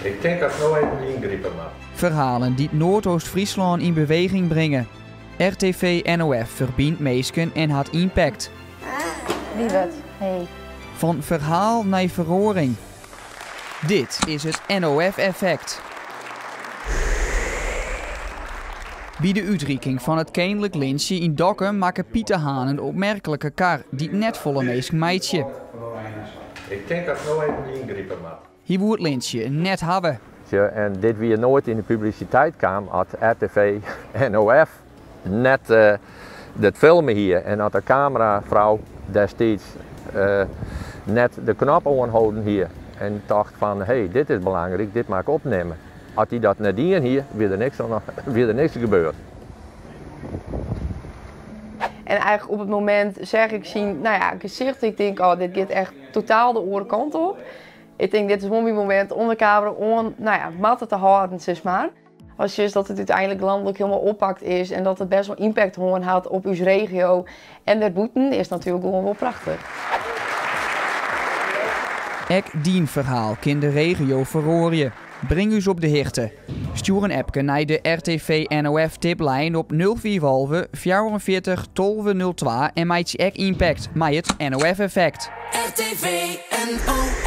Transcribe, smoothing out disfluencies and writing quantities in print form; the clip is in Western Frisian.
Ik tink dat ik no even yngripe moat. Ferhalen dy't Noardoost-Fryslân yn beweging bringe. RTV NOF ferbynt minsken en hat ympakt. Lieverd, hey. Fan ferhaal nei feroaring. Dit is it NOF-effekt. By de útriking fan it Keninklik Lintsje yn Dokkum makke Piet de Haan in opmerklike kar dy't net folle minsken meitsje. Ik tink dat ik no even yngripe moat. Hy woe it lintsje net hawwe. En dit wie noait yn de publisiteit kaam as RTV NOF net dat filme hie en as de kamerafrou destiids net de knop oanholden hie en tocht fan hé, dit is belangryk, dit moat ik opnimme. As dy dat net dien hie, wie der niks oan, wie der niks gebeurd. En eigentlik op it momint seach ik syn, no ja, gesicht. Ik tink, oh, dit giet echt totaal de oare kant op. Ik tink, dit is wol myn momint om de kamera oan, no ja, moatte te hâlden, sis mar. As sjochst dat it úteinlik lanlik hielendal oppakt is en dat it bêst wol ympakt hân hat op ús regio en dêrbûten, is natuerlik gewoan wol prachtich. Ek dyn ferhaal kin de regio feroarje. Bring ús op de hichte. Stjoer in appke nei de RTV NOF tiplijn op 0411 44 12 02 en meitsje ek ympakt mei it NOF-effekt. RTV NOF.